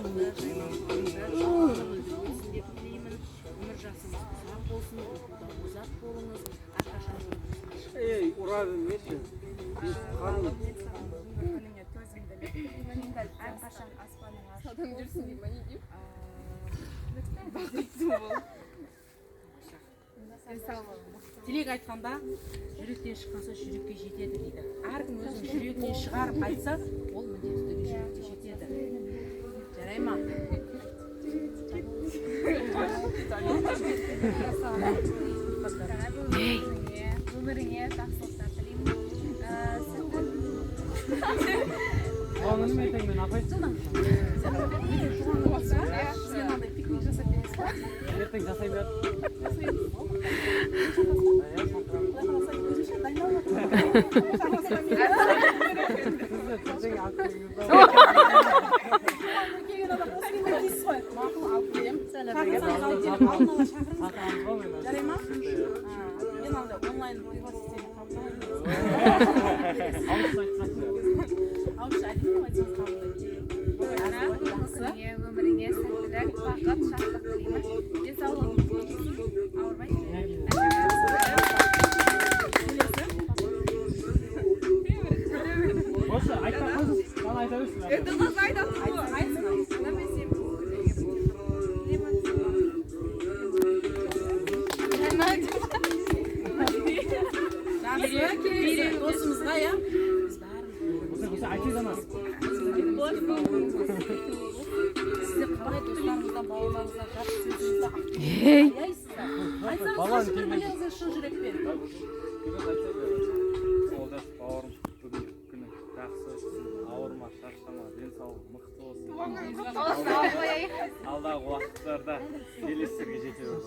Бақытты, жайлы өмір өтсін деп тілеймін. Өмір жасыңыз ұзақ болсын, оқуда озат болыңыз, әрқашан жолыңыз ашық. Ей, ұрады неші? Қаным. Күніңе төзімділік тілеймін. Әрқашан аспаның ашық Жүрсін деймін, не деймін? Бақытты бол. Тілек айтқанда жүректен шыққан сөз жүрекке жетеді дейді. Әркім өзінің жүрегінен шығарып айтса, ол міндетті түрде жүрекке жетеді. Жарай ма? Өміріңе, өміріңе жақсылықтар тілеймін. Туған күнім ертең мен, апай. Сізге мынандай пикник жасап бересіз ба? Ертең жасай береді. Иә, шақырамын. Құдай қаласа, өзімше дайындалып жатырмын. Сізді ертең алып келіңіз. Келген адам осы келмей дейсіз ғой. Мақұл, алып келемін. Шақырсаңыз алып келемін, алдын ала шақырыңыз. Шақырамыз ғой мен. Жарай ма? Мен андай онлайн пригласить қабылдамаймын. Ауызша айтсақшы. Ауызша әдемі айтсаңыз, қабылдаймын. Жақсы. Күніңе, өміріңе сәттілік, бақыт, шаттық тілеймін. Денсаулығың болсын, ауырмай жүре бер. Осы айтпай қойсыз, маған айта берсін. Айтсын, айтсын. Жақсы. Келесі досымызға, иә? Біз бәріміз Осы айтыңыз ана. Сіздер қалай достарыңыздан, бауырларыңыздан жақсы сөзіңізді аяйсыздар? Айтсаңыз, Баланы бір бірлеріңізге шын жүрекпен. Олжас бауырым, бүгінгі күні жақсы өтсін, ауырма, шаршама, денсаулық мықты болсын. Алдағы уақыттарда белестерге жете бер.